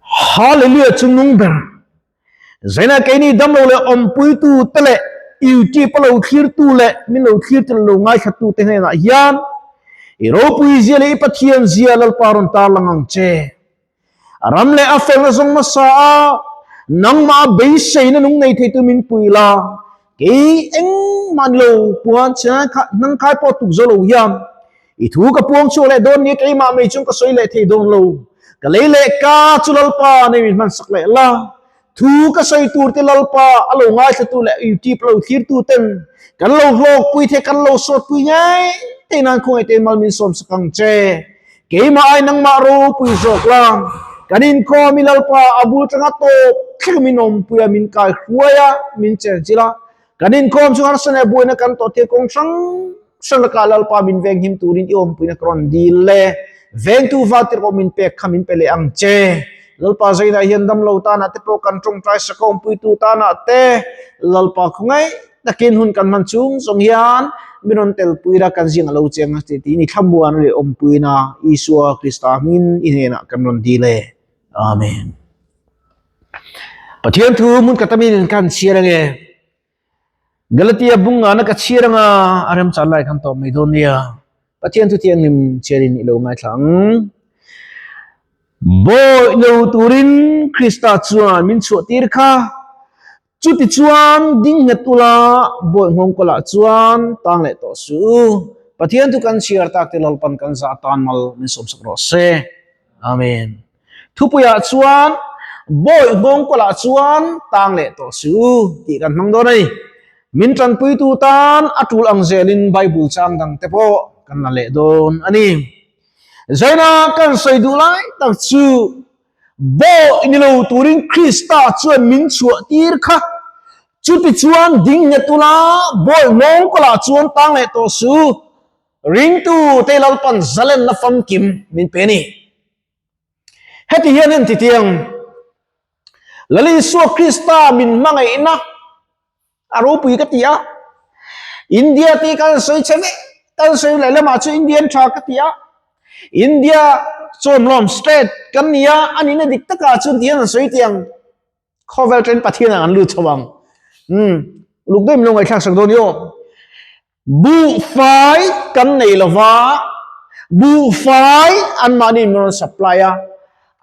Hallelujah chungnung ber. Zaina keini damlo leh awmpuitu te leh YouTube a lo thlirtu leh min lo thlirtu leh lo ngaithlatu te hnenah hian i ropui zia leh i Pathian zia Lalpa rawn tarlang ang che. A ram leh a felna zawng hmasa a nangmah a beiseina nung nei theitu min pui la, kei engmah ni lo puan che hnangkhai pawh tuk zo lo hian i thu ka puang chhuak leh dawn nia keimah mai chung ka sawi leh thei dawn lo. Ka lei leh ka chu Lalpa nei min hmansak leh la, thu ka sawi tur te Lalpa a lo ngaithlatu leh YouTube lo thlirtu ten kan lo hlawkpui the kan lo sawtpui ngei thei nan khawngaih tein mal min sawmsak ang che. Keimah ai nangmah ropui zawk la, kan inkhawm i Lalpa a bul tanga tawp thleng min awmpui a, min kai hruai a, min chenchilh a. Kan inkhawm chu harsa leh buaina kan tawh thil kawng hrang hrang lakah Lalpa min venghim turin i awmpuina ka rawn dil le. Vengtu vatir pawh min pek kha min pe leh ang che. Lalpa zainah hian damlo tanah te pawh kan tawngtai sak a, awmpuitu tanah te Lalpa khawngaih takin hun kan hman chung zawng hian min rawn telpui la, kan zing a lo cheng a ti tiin i thlamuan leh awmpuina Isua Krista hmingin i hnenah kan rawn dil e. Amen. Pathian thu hmun ka tamin kan chhiar ange. Galatia bungana ka chhiar anga a rem chan lai kan tawp mai dawn nia. Pathian thu thianghlim chhiarin i lo ngaithla ang. Bawi lo turin Krista chuan min chhuah tir kha. Chuti chuan ding nghet ula bawi nghawng kawlah chuan tang leh tawh suh u. Pathian thu kan chhiar tak te Lalpan kan zah tan mal min sawmsak rawh se. Amen. Thupuiah chuan bawi nghawng kawlah chuan tang leh tawh suh u tih kan hmang dawn a ni. Min tanpuitu tan a tul ang zelin Bible chang dang te pawh kan la leh dawn a ni. Zaina kan sawi duh lai tak chu bawi ni lo turin Krista chuan min chhuah tir kha. Chuti chuan ding nghet ula bawi nghawng kawlah chuan tang leh tawh suh u. Ringtu te Lalpan zalenna famkim min pe ni. Heti hian en titiang Lal Isua Krista min hmangaihna a ropui ka ti a. India te kan sawi che vek, kan sawi leh lamah chu Indian tha ka ti a. India chawmlawm state kan ni a, a nihna dik takah chuan tihian an sawi tiang. Khawvel chen Pathian ah an lut chho ang. Umm, uluk deuh in lo ngaihthlak sak dawn i aw. Buhfai kan nei lo va, buhfai anmahni min rawn supply a,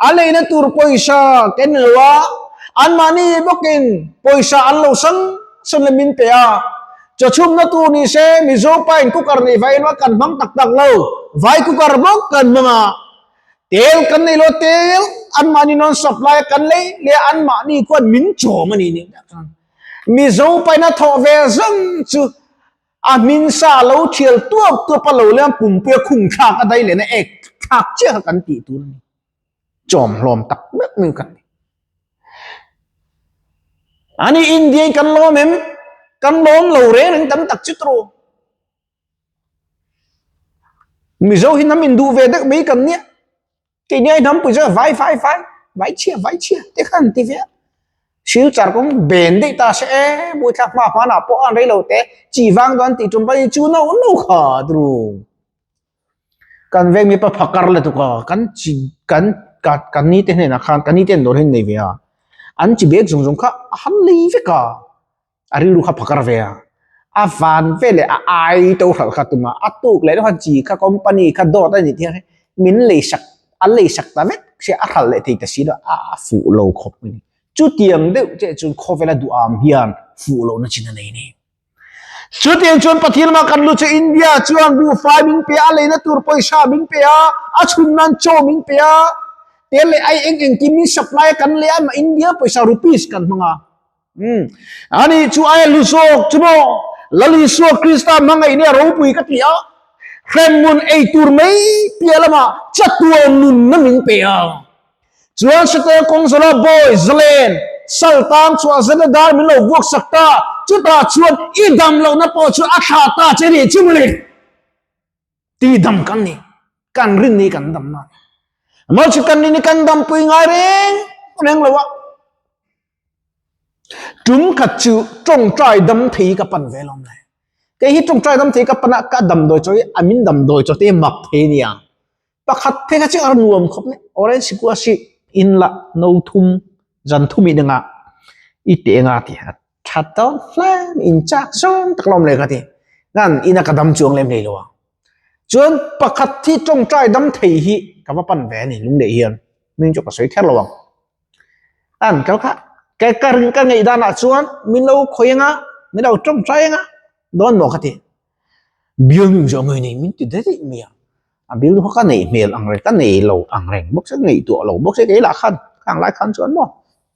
a leina tur pawisa kan ni lo a, anmahni bawkin pawisa an lo sang sang leh min pe a. Chawchhumna tur ni se Mizo pa in cooker nei vai emaw kan hmang tak tak lo, vai cooker bawk kan hmang a. Tel kan nei lo, tel anmahni non supply a kan lei leh a anmahni khuan min chawm a ni nih tak chuan Mizo paina thawh ve zawng chu a hmin sa lo thial tuap tuap a lo leng pumpui a khung thlak a dai leh na ek thlak chiah kha kan tih tur a ni. Chawm hlawm tak meuh meuh kan ni. Ani India in kan lawm em? Kan lawm lo reng reng tam tak chu tawh. Mizo hi hnam induh ve deuh mai kan nia. Keini ai hnam pui chuan vai vai vai vai chhia vai chhia te khan an ti ve a. Silchar kawng ben daih ta se e buaithlak hma hmanah pawh an rei lo te chi vang dawn tih tum pahin chu no no kha turu. Kan veng mipa phakar le tuk a kan chi kan kan ni te hnenah khan kan ni te an dawr hi an nei ve a. An chi bag zawng zawng kha a han lei vek a. A rilru kha phakar ve a, a van ve leh a ai to hralh kha tum a, a tuk leh deuh khan chi kha company kha dawt a nih thiang hi min lei sak a lei sak ta vek sia a hralh leh thei ta si lo a a fuh lo khawp mai ni. Chutiang deuh che chuan khawvela duham hian fuh lohna chin a nei ni. Chutiang chuan Pathian lamah kan lut chu India chuan buhfai min pe a, a leina tur pawisa min pe a, a chhun nan chaw min pe a, tel leh ai eng engkim min supply a kan lei a, India pawisa rupees kan hmang a. Umm. Ani chu ai hlu zawk chu maw? Lal Isua Krista hmangaih nia ropui ka ti a, hremhmun ei tur mai piah lamah chatuan nunna min pe a. Chuan Satel kawng zawla bawi zalen sal tang chhuah zeta dar min lo vuak sak ta, chutah chuan i dam lohna pawh chu a thlah ta che nih chu mawle. Ti dam kan ni, kan rin ni kan dam na. Maw chu kan rin ni kan dam pui ngai reng reng lo a. Tum khat chu tawngtai dam thei ka pan ve lawm le. Kei hi tawngtai dam thei ka pan a, ka damdawi chaw hi a min damdawi chaw te hi mak thei nia. Pakhat phei kha chu a nuam khawp mai, orange sikua si. In la no thum zan thum in anga i te anga ti a tha dawn hle in chak zawng tak lawm le ka ti ngan ina ka dam chuang lem hlei lo a chuan pakhat hi tawngtai dam thei hi ka va pan ve ani lung leh hian min chu ka sawi kher lo ang an kal kha ka ka ring ka ngei danah chuan min lo khawi anga min lo tawngtai anga dawn maw ka ti Bialnu zawng nge nei min ti daih mai a, a bialnu kha ka neih hmel ang reng ka nei lo ang reng bawk se ngaihtuah lo bawk se kei lah khan khang lai khan chuan maw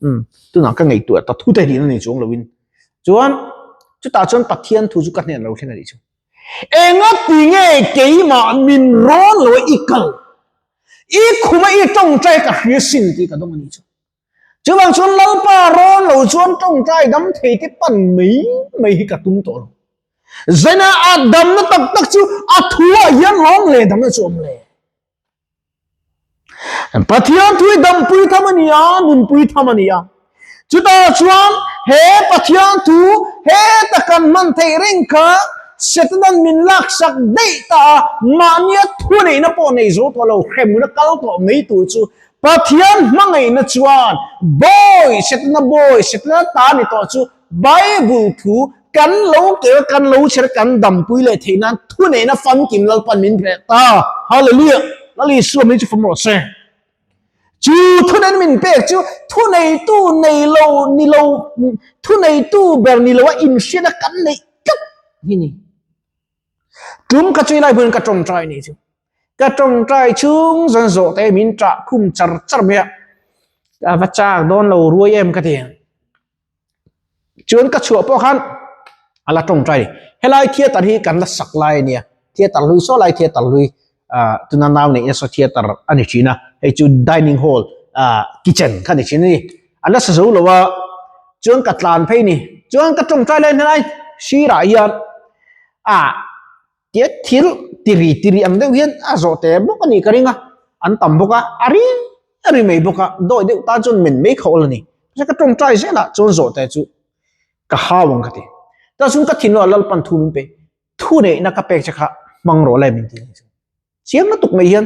umm tunah ka ngaihtuah ta thut a nih na nei chuang loin chuan chutah chuan Pathian thu chu ka hnen lo thleng a nih chu enga ti nge keimah min rawn lo a i kal i khuma i tawngtai ka hria sin tih ka dawng a nih chu. Chuvang chuan Lalpa rawn lo chuan tawngtai dam thei te pan mai mai hi ka tum tawh lo. Zaina a damna tak tak chu a thuah hian lawm le damna chu awm le. Pathian thu hi dampui tham a ni a, nunpui tham a ni a. Chutah chuan he Pathian thu heta kan hman theih reng kha Setanan min laksak daih ta a, mahnia thuneihna pawh nei zo tawh lo, hremna kal tawh mai tur chu Pathian hmangaihna chuan bawi Setana bawi Setana ta ni tawh chu Bible thu kan lo kel kan lo chher kan dampui leh theih nan thuneihna famkim Lalpan min pe ta. Hallelujah! Lal Isua min chu fam rawh se. Chu thuneihna min pek chu thuneitu nei lo ni lo thuneitu ber ni lo a inhriatna kan neih tlat hi ni. Tum ka chui lai hmun ka tawngtai ni chu. Ka tawngtai chhung zan zawh te min ṭah khum char char mai a. A va chak dawn lo ruai em ka ti. Chuan ka chhuah pawh khan a la tawngtai. Helai theatre hi kan la sak lai a nia. Theatre hlui saw lai theatre hlui ah tuna nau neih nasa theatre a ni thin a. Hei chu dining hall ah kitchen kha a ni thin a ni. An la sa zo lo a. Chuan ka tlan phei ni. Chuan ka tawngtai lai helai sirah hian ah tia thil tiri tiri ang deuh hian a zawh te bawk a nih ka ring a an tam bawk a a ri a ri mai bawk a dawi deuh tan chuan men mai kha awl a ni mahse ka tawngtai zel ah chuan zawh te chu ka hau ang ka ti tah chuan ka thinlung ah Lalpan thu min pe thu neihna ka pek che kha hmang rawh lai min ti a ni chu. Chiang lutuk mai hian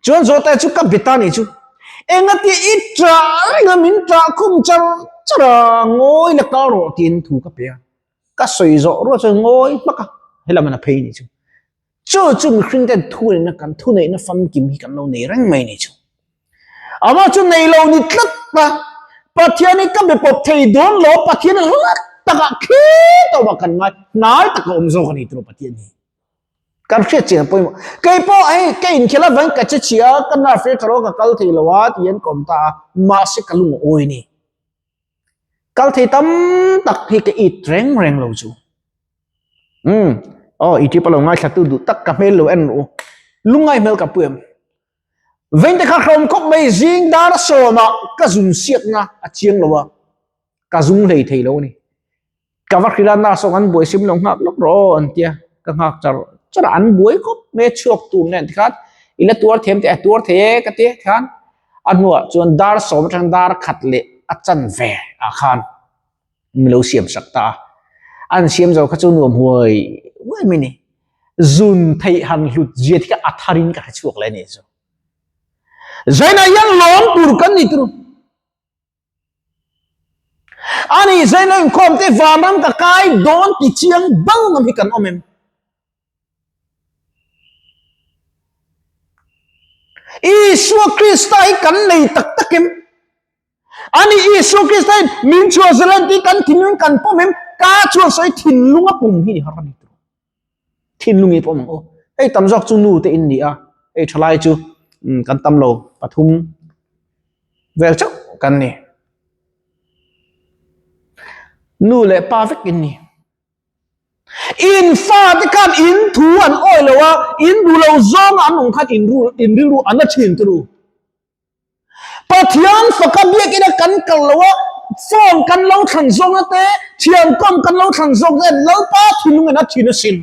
chuan zawhte chu ka bet a nih chu. Engati i ṭah reng a min ṭah khum char char a ngawi la kal rawh tiin thu ka pe a. Ka sawi zawh rual chuan ngawi hmak a helam an a phei nih chu. Chu chu mihring ten thu neihna kan thu neihna famkim hi kan lo nei reng mai nih chu. Amah chu nei lo ni tlat a Pathian hi ka be pawp thei dawn lo Pathian hla takah khi tawpah kan ngai hnai taka awm zawk a ni tawh Pathian hi. Kan hriat chian a pawimawh. Kei pawh hei ka inkhel avangin ka che chhia a, ka nerve hi a tha lo a, ka kal thei lo a tiin ka awm ta a, mahse ka lung a awi a ni. Kal thei tam tak hi ka it reng reng lo chu. Umm, aw i trip a lo ngaithla tu duh tak ka hmel lo en rawh u. Lungngai hmel ka pu em? Vengte kha hlawm khawp mai zing dar a sawmah ka zun siakna a chiang lo a, ka zung hlei thei lo a ni. Ka va hrilh a, nurse awk an buai sim lo nghak lawk rawh aw an tia, ka nghak char char a, an buai khawp mai a chhuak tur nen tikhan i la tuar thiam teh a tuar thei e ka ti tikhan a hnuah chuan dar sawm atang dar khat leh a chan ve ah khan min lo siam sak ta a, an siam zo kha chu nuam huai huai mai ni, zun theih han hlut zia te kha a thar in ka hre chhuak leh a nih chu, Zainah hian lawm tur kan ni turu. Ani zaina inkhawm te vanram ka kai dawn ti chiang bal ngam hi kan awm em? Isua Krista hi kan nei tak tak em? Ani Isua Krista in min chhuah zalen tih kan thinlung kan pawm em? Ka chuan sawi thinlung a pawm hi ni har a ni tur. Thinlung i pawm ang u. Hei tam zawk chu nu te in ni a, hei thalai chu kan tam lo pathum vel chauh kan ni. Nu leh pa vek in ni. In fa te khan in thu an awi lo a, in duh lo zawng an awm khan in in rilru an la thin turu. Pathian faka biakina kan kal lo a, phone kan lo thlan zawnga te, thiankawm kan lo thlan zawk te, Lalpa thinlung in a thin asin.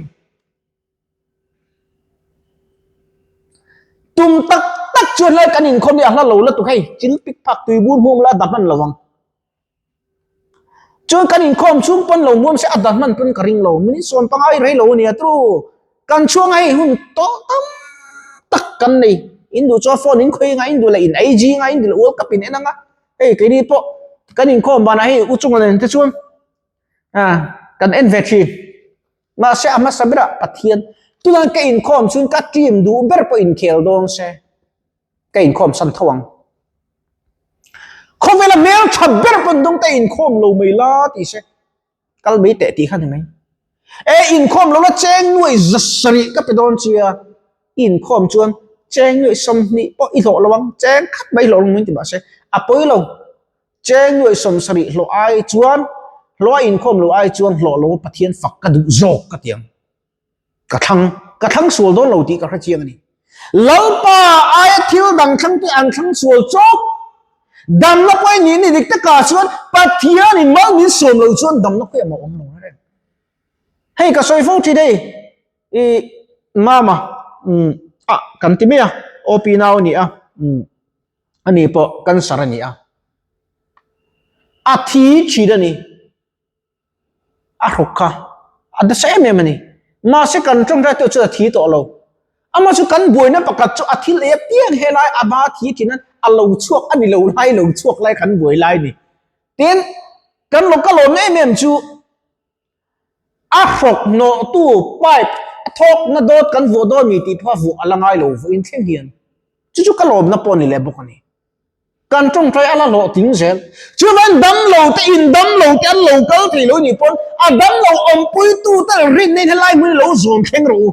Tum tak tak chuan helai kan inkhawm hi a hla lo lutuk hei, chil pik phak tui bur hmuam la da hman lo ang. Chuan kan inkhawm chhung pawn lo hmuam se a da hman pawn ka ring lo, minute sawn pangai rei lo a nia tru. Kan chhuang hei hun tawh tam tak kan nei. In duh chuan phone in khawi anga, in duh leh in ei zing a, in duh leh World Cup in en anga. Hei keini pawh kan inkhawm banah hei u chunga nen te chuan ah kan en ve thin. Mahse a hmasa berah Pathian tunah ka inkhawm chuan ka team duh ber pawh inkhel dawn se ka inkhawm san tho ang. Khawvela hmeltha ber pawn dawng te inkhawm lo mai la tih se. Kal mai teh tih kha ni mai. E inkhawm lo la cheng nuai 700 ka pe dawn chia. I inkhawm chuan cheng nuai 20 pawh i hlawh lo ang. Cheng khat mai hlawh lo min ti mahse a pawi lo. Cheng nuai 70 hlawh ai chuan hlawh a inkhawm lo ai chuan hlawh lo Pathian fak ka duh zawk ka ti ang. Ka thlang, ka thlang sual dawn lo tih ka hre chiang a ni. Lalpa aia thil dang thlang te an thlang sual chawk. Damna pawh i nih ni dik takah chuan Pathianin mal min sawm lo chuan damna khawi a awm lo reng. Hei ka sawi fo thin hei, i mama um ah kan ti mai a, OP nau a ni a, um ani pawh cancer a ni a, a thi thin a ni. A hruk kha a nasa em em a ni. Mahse kan tawngtai tawh chu a thi tawh lo. Amah chu kan buaina pakhat chu a thil ei apiang helai a ba thi thin a, a lo chhuak a ni lo lai lo chhuak lai kan buai lai a ni. Tin, kan lo ka lawm em em chu a hruk hnawhtu pipe a thawkna dawt kan vuah dawn mi tih pawh a vuah a la ngai lo vawiin thleng hian. Chu chu ka lawmna pawh a ni leh bawk a ni. Kan tawngtai a la hlawhtling zel. Chuan damlo te in damlo te an lo kal thei lo nih pawn a damlo awmpui tu te rinna in helai hmun hi lo zawn thleng rawh u.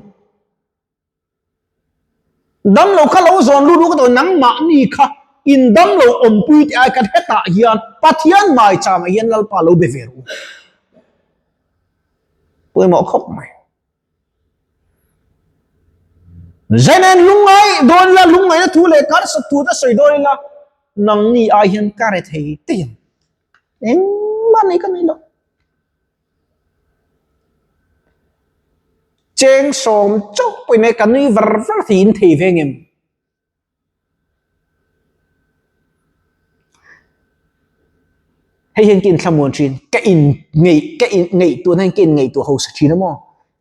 Damlo kha lo zawn lut ru ka tawh nangmahni kha in damlo awmpui te ai khan hetah hian Pathian maichangah hian Lalpa lo be ve rawh u. Pawimawh khawp mai. Zainen lungngai dawn ila, lungngaihna thu leh karsat thu te sawi dawn ila, nangni ai hian ka re thei teh ang. Engmah nei ka nei lo. Cheng sawm chauh pawhin ka nui var var thei in thei ve ngem. Hei hian ka inthlamuan thin, ka in ngeih ka in ngaihtuahna hian ka in ngaihtuah hausa thin a maw?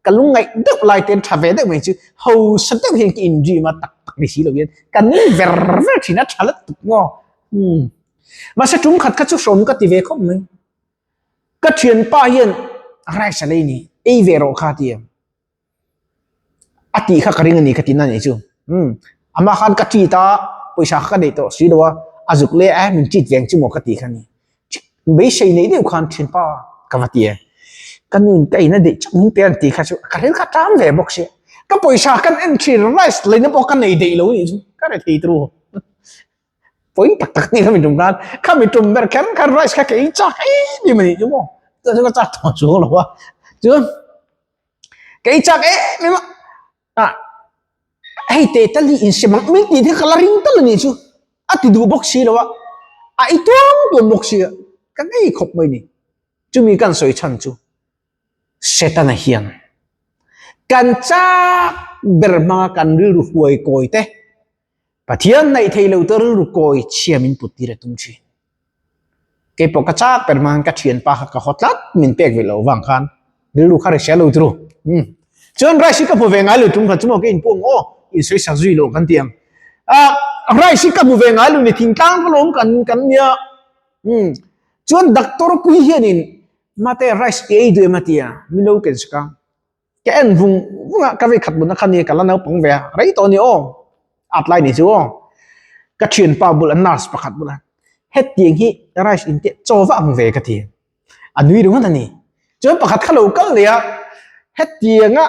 Ka lungngaih deuh lai te hian tha ve deuh mai chu hausa deuh hian ka in dream a tak tak ni si lo hian ka nui ver ver thin a tha lutuk maw? Umm mahse tum khat kha chu hrawm ka ti ve khawp mai. Ka thianpa hian rice a lei ni, ei ve rawh kha a ti em? A tih kha ka ring a ni ka ti na nih chu. Umm amah khan ka treat a, pawisa kha ka neih tawh si lo a, a zuk leh a min treat veng chu maw ka tih kha ni. Beisei neih deuh khan thianpa ka va ti e. Ka nu in ka in a deih chauh min pe an tih kha chu ka rel kha ṭam ve bawk sia. Ka pawisa kan en thin rice leina pawh ka nei deih lo nih chu ka re thei turu. Pawi tak tak ni khami tum khan khami tum ber kher khan rice kha ka ei chak em em a nih chu maw. Chuan chu ka chak tawh chuang lo a. Chuan ka ei chak em em a ah hei te tal hi insem ang min tih te ka la ring tal a nih chu a ti duh bawk si lo a a ei tuam tuam bawk si a ka ngei khawp mai ni chumi kan sawi chhan chu Setana hian kan chak ber hmanga kan rilru huai kawi te Pathian hnaih thei lo te rilru kawi chhia min put tir a tum thin. Keipawh ka chak ber hmang ka thianpa kha ka haw tlat min pek ve loh vang khan rilru kha rehsia lo turu. Umm. Chuan rice hi ka hmu ve ngai lo tum kha chu maw ka inpu ang aw in sawi sak zui lo kan ti ang. Ah rice hi ka hmu ve ngai lo ni thingtlang ka lawm kan kan nia. Umm. Chuan doctor pui hianin mate rice i ei duh em a ti a min lo ken sak a. Ka en vung vung a, ka vei khat bun a kha nia ka la naupang ve a, rei tawh a ni aw, at lai ni chu aw. Ka thianpa bul a nurse pakhat bul a, hetiang hi rice in teh chaw va ang ve ka ti. A nui ringawt a ni. Chuan pakhat kha lo kal leh a, hetianga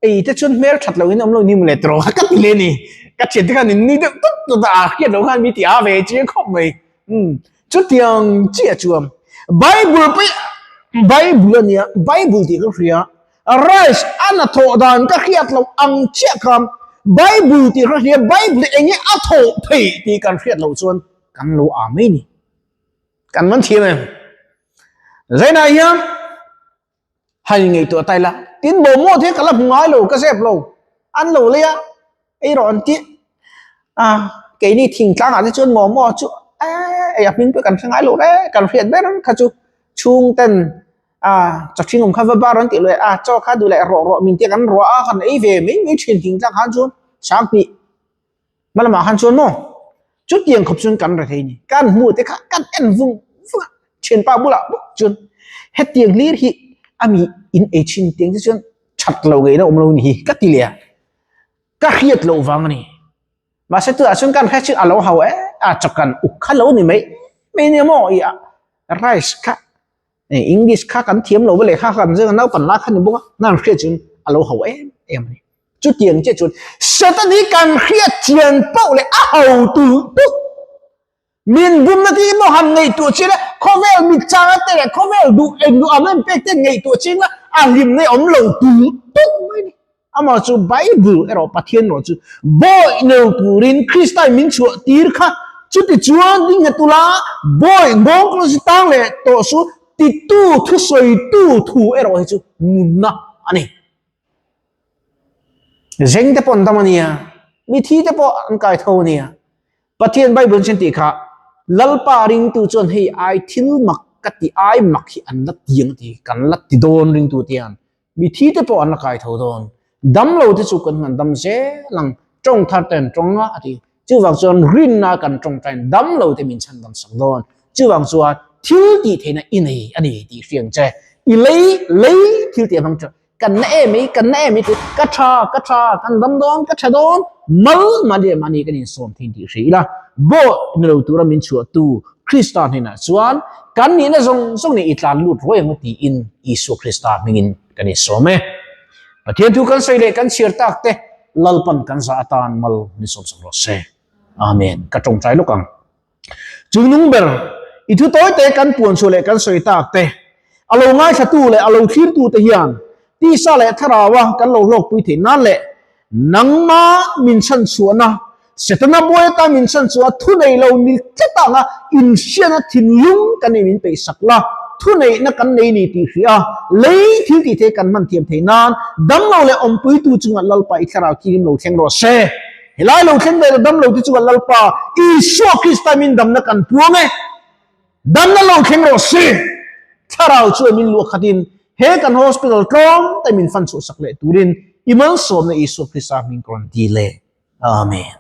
ei te chuan hmel that loh in awm lo ni mawle tiraw ka ti leh a ni. Ka thiante khan in nui deuh tut tut a, a hriat loh khan mi ti a ve chiang khawp mai. Umm chutiang chiah chuan Bible pawh Bible a nia Bible tih ka hria rice a hnathawh dan ka hriat loh ang chiah khan Bible tih ka hria Bible eng nge a thawh theih tih kan hriat loh chuan kan lo â mai ni kan man thiam em Zainah hian Han ngaihtuah ta ila, tin maw maw te ka la hmu ngai lo, ka zep lo, an lo lei a, ei rawh an ti a, keini thingtlang ah te chuan maw maw chu eh ei a hming pawh kan hre ngai lo reng, kan hriat ber kha chu chhung ten a chawhring awm kha va bar an tih leh a chaw kha duh leh rawh rawh min tia kan ruah a, kan ei ve mai mai thin thingtlang khan chuan sanghnih. Hmalamah khan chuan maw chutiang khawp chuan kan rethei ni. Kan hmu te kha kan en vung vung a, thianpa bulah bawk chuan hetiang hlir hi a mi in ei thin tiang te chuan that lo ngei na awm lo ni hi ka ti leh a, ka hriat loh vang a ni. Mahse tunah chuan kan hre chu a lo hau e a chakan uk kha lo ni mai mai nia maw i a rice kha English kha kan thiam lo va lehkha kha kan zir a naupan lai kha ni bawk a nan hriat chuan a lo hau em em a ni. Chutiang chiah chuan Satan hi kan hriat chian poh leh a hotu puk min bumna te hi maw han ngaihtuah chian a khawvel mit changa te leh khawvel duh eng duh ang em pek te ngaihtuah chiang la a hlimna hi a awm lo tul tuk mai a ni. Amah chu Bible erawh Pathian erawh chu bawi neu turin Krista in min chhuah tir kha chuti chuan ding nghet ula bawi nghawng kawng chu tang leh tawh su titu thusawitu thu erawh hi chu nunna a ni. Zeng te pawh an dam a nia, mithi te pawh an kai tho a nia. Pathian Bible chuan tih kha Lalpa ringtu chuan hei ai thil mak ka ti ai mak hi an la ti ang a ti, kan la ti dawn ringtu te hian mithi te pawh an la kai tho dawn. Dam lo te chu kan han dam zel ang, tawng thar te an tawng a a ti. Chuvang chuan rinna kan tawngtain dam lo te min chhan dam sak dawn. Chuvang chuan thil tih theihna i nei a ni tih hriang che. I lei lei thil tih avang chuan kan na em i, kan na em i tih ka tha, ka tha, kan dam dawn, ka tha dawn, mal mahni leh mahni kan insawm thin tih hria ila, bawh ni lo tura min chhuahtu Krista hnenah chuan kan nihna zawng zawng nen i tlan lut ruai ang u tiin Isua Krista hmingin kan insawm e. Pathian thu kan sawi leh kan chhiar tak te Lalpan kan zah atan mal min sawmsak rawh se. Amen. Ka tawngtai lawk ang. Chungnung ber, i thu tawi te kan puan chhuah leh kan sawi tak te, a lo ngaithlatu leh a lo thlirtu te hian tisa leh thlaraua kan lo hlawkpui theih nan leh nangma min chhan chhuahna, Setana buai atan min chhan chhuah thunei lo ni tlat anga inhriatna thinlung kan nei min peihsak la, thuneihna kan nei ni tih hria, lei thil tih thei kan hman thiam theih nan damlo leh awmpuitu chungah Lalpa i thlarau thianghlim lo thleng rawh se. Helai lo thleng ve lo dam lo te chu kan Lalpa Isua Krista min damna kan puang e. Damna lo thleng rawh se. Thlarau chuan min luah khatin he kan hospital tlawm te min fan chhuah sak leh turin i malsawmna Isua Krista hming ka rawn dil e. Amen.